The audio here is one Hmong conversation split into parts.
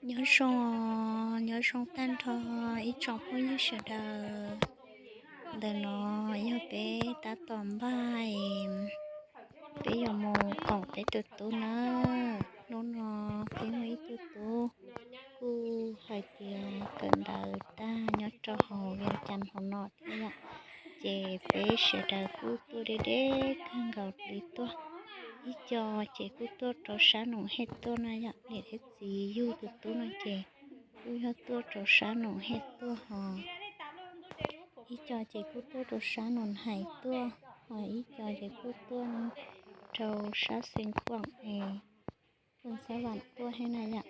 Nyob zoo, nyob zoo tag nrho ib tsoom phooj ywg sawv daws. Ntawm no yog peb tab tom npaj, peb yuav mus koom peb tus tub na. Hnub no peb muaj ib tug tub kuj hais tias kawm ntawv tag nyob rau hauv Vias Cas hauv no thiab yom. Ces peb sawv daws kuj tuaj deb deb kawg nkaus li tuaj. Ib co ces kuj tuaj rau sab Noom Hej tuaj na yom, niam thiab txiv yug tus tub no ces kuj yog tuaj rau sab Noom Hej tuaj ho. Ib co ces kuj tuaj rau sab Noom Hej tuaj, ho ib co ces kuj tuaj rau sab Xeev Khuam es Phoos Xab Vam tuaj thiab na yom.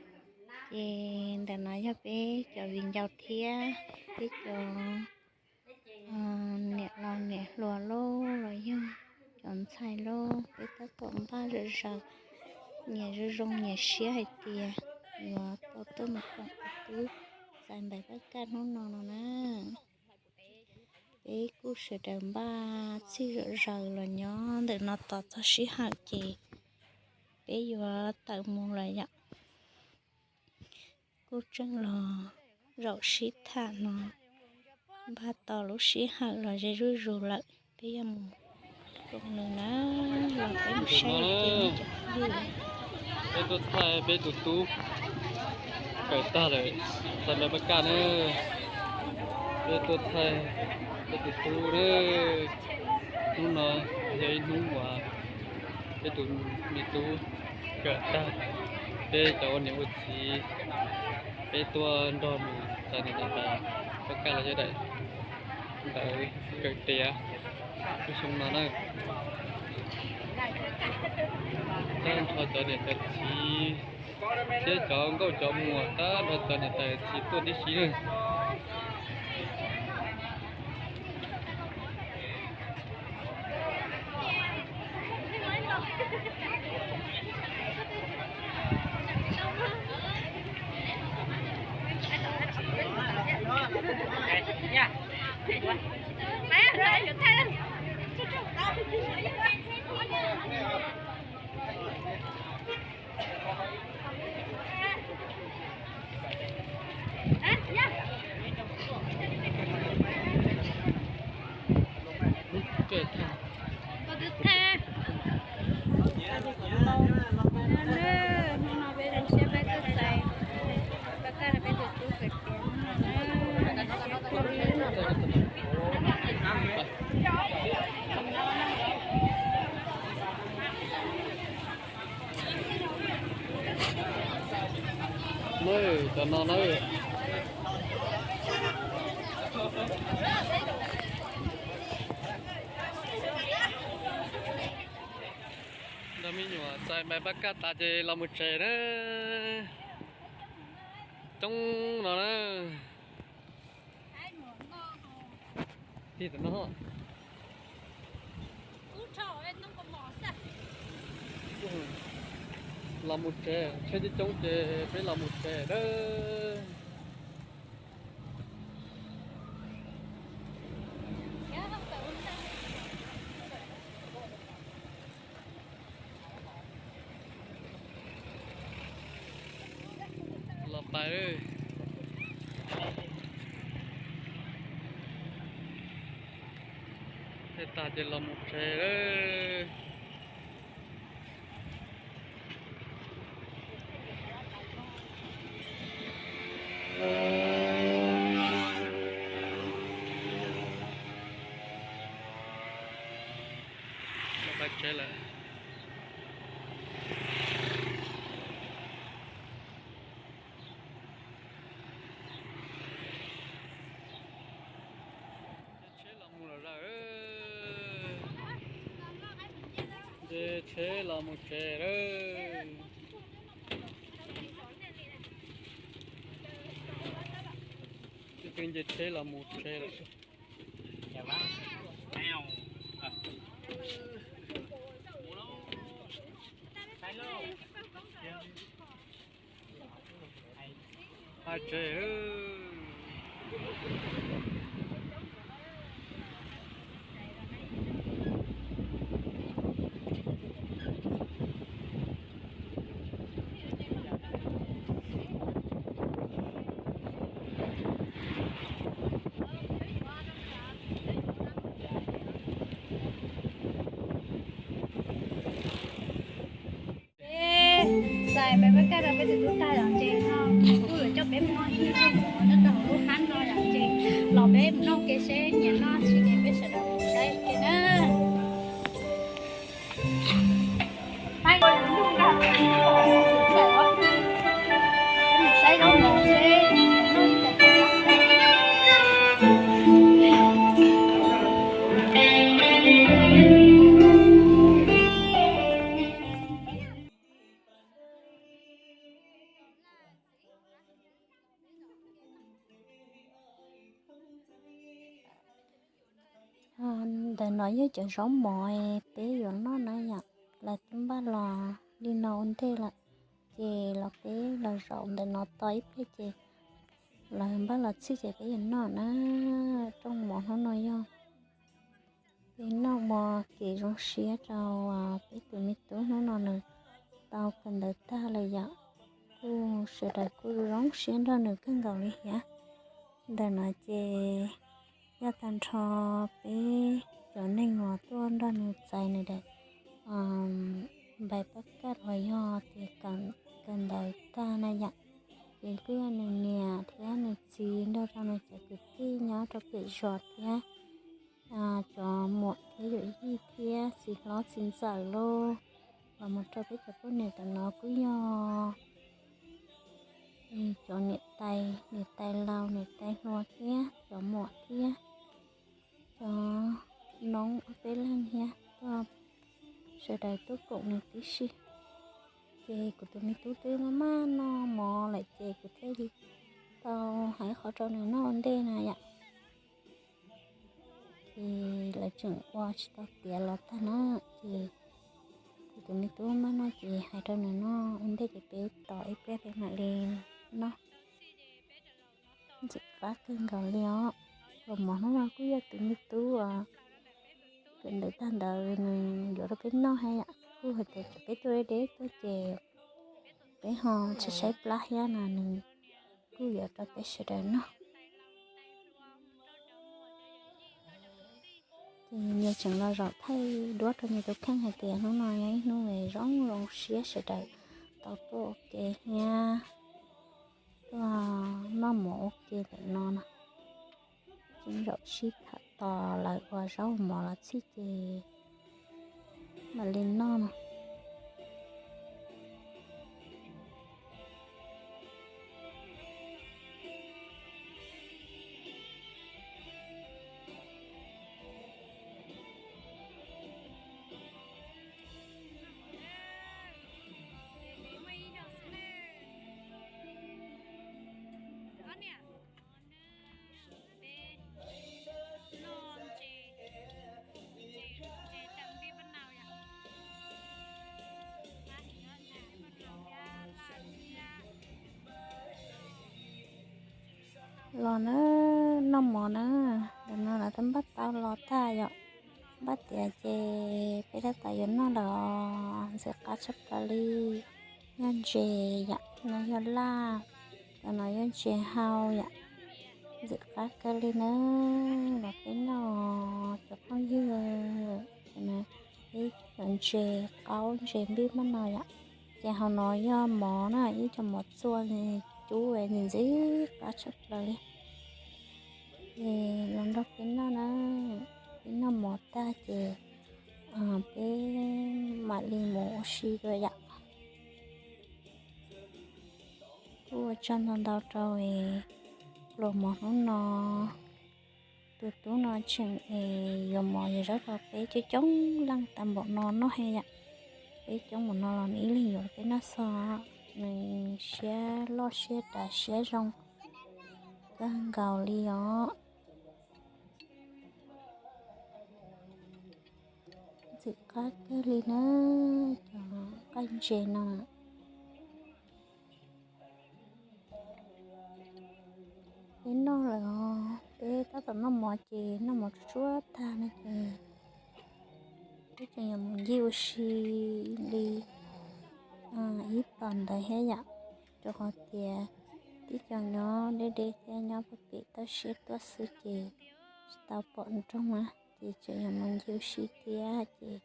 Ces ntawm no yog peb cov viv ncaus thiab peb cov niam laus niam hluas lauj los yog cov ntxhais lauj, peb tab tom npaj zom zaws, nyias zoo zoo nyias siab hais tias yuav tau tuaj mus koom tus tub txais npaim pab kaj hnub no no na. Peb kuj sawv daws npaj txhij zom zaws los nyob ntawm no tos txog sij hawm ces peb yuav tawm mus lawm yom. Kuj tseem los zaum sib tham no, npaj tos lub sij hawm los ze zuj zus lawm, peb yuav mus koom nws na, los peb mus saib. Peb tuaj thaij peb tus tub kawm tag lawm, txais npaim pab kaj na. Peb tuaj thaij peb tus tub na. Hnub no yog ib hnub uas peb tus me tub kawm tag, peb cov ua niam ua txiv, peb tuaj nrog nws txais nws daim npaim pab kaj los yog daim ntawv kawm tiav lub xyoo no na. Tag nrho cov niam cov txiv thiab cov nkauj cov muam, tag nrho cov niam tais txiv tuaj tib si na. Cov no na. Nrog me nyuam txais npaim pab kaj tas ces los mus tsev na. Coob no na. Tig tam no. Los mus tsev, tsheb coob coob ces peb los mus tsev na. Los pais. Thaij tag ces los mus tsev lawm. Los pais tsev lawm. Nce tsheb los mus tsev lawm. Twb nce tsheb los mus tsev lawm. Pais tsev. Ntawm no yog cov zaub mov peb yuav noj na yom, lawv twb npaj los li no ua ntej lawm, ces los peb los zaum ntawm no tos ib pliag ces lawv npaj los txhij ces peb yuav noj na. Rooj mov hnub no yog peb noj ua kev zoo siab rau peb tus me tub hnub no nws tau kawm ntawv tag lawm yom. Kuj sawv daws kuj zoo siab nrog nws kawg nkaus li thiab. Ntawm no ces yog tag nrho peb cov neeg uas tuaj nrog nws txais nws daim npaim pab kaj uas yog tias kawm ntawv tag na yom. Ces kuj yog nws niam thiab nws txiv nrog rau nws cov kwv tij nyob rau pem zos thiab cov muam thiab yawm yij thiab txiv hlob txiv ntxawm los mus rau peb cov poj niam tam no kuj yog cov niam tais, niam tais laus, niam tais hluas thiab cov muam thiab cov noob ob peb leeg thiab tuaj, sawv daws tuaj koom nws tib si. Ces kuv tus me tub twb maj maj noj mov lawm ces kuv thiaj li tau hais qhov rau nws noj ua ntej na yom. Ces lawv tseem ua tsis tau tiav los tag na, ces kuv tus me tub maj noj ces hais rau nws noj ua ntej ces peb tos ib pliag peb mam li noj. Ntxim qab kawg nkaus li os. Los mov hnub no kuj yog tus me tub kawm ntawv tag ntawd nws yuav rau peb noj thiab yom. Kuj hais tias peb tuaj deb deb tuaj ces peb ho tshaib tshaib plab thiab no nws kuj yuav rau peb sawv daws noj. Ces nyias tseem los zaum thaij duab rau nyias tus kheej hais tias hnub no yog ib hnub zoo zoo siab sawv daws tau tuaj ua ke thiab tuaj noj mov ua ke ntawm no na. Tseem zaum sib tham tos lawv ua zaub mov los txhij ces mam li noj no. Los na, noj mov na, ntawm no lawv twb npaj tau los tag yom. Npaj tiav ces peb tab tom yuav noj lawm os. Ntxim qab tshaj plaws li. Yog ntses yom, no yog laj, ntawm no yog ntses hau yom. Ntxim qab kawg li na, los peb noj cov phooj ywg. Peb cov ntses qaub ntses npij maj no yom. Ces hauv no yog mov na, ib co mov txua cub ntxim qab tshaj plaws li. Ces los nrog peb noj na, peb noj mov tag ces peb mam li mus ua si dua yom. Kuj ua tsaug ntau ntau rau pluas mov hnub no. Tus tub no tseem es yuav mov yuav zaub rau peb coob coob leej tas npaum no noj he yom. Peb coob npaum no los nws ib leeg yuav peb noj xwb. Nws siab loj siab dav siab zoo kawg nkaus li os. Ntxim qab kawg li na, cov nqaij ntses no. Peb noj lawm os, peb tab tom noj mov ces noj mov tsuag tsuag tag no ces peb tseem yuav mus ncig ua si li ib pab ntawd thiab yom, rau qhov tias tib co nyob deb deb thiab nyob puag pem toj siab tuaj xwb ces tsis tau pom nroog na, ces tseem yuav mus ncig ua si thiab ces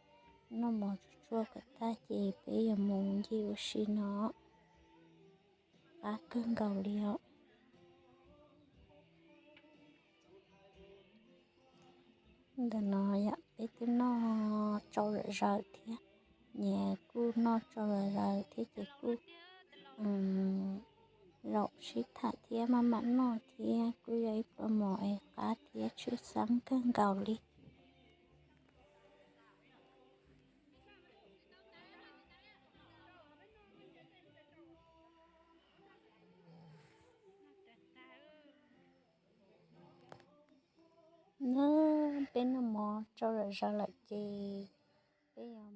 noj mov tsuag tsuag kom tag ces peb yuav mus ncig ua si no. Qab kawg nkaus li os. Ntawm no yom, peb twb noj tsau zom zaws thiab, nyias kuj noj tsau zom zaws thiab ces kuj zaum sib tham thiab maj mam noj thiab kuj yog ib pluas mov es qab thiab tshwj xeeb kawg nkaus li. Na, peb noj mov Tsau zom zaws lawm ces peb yuav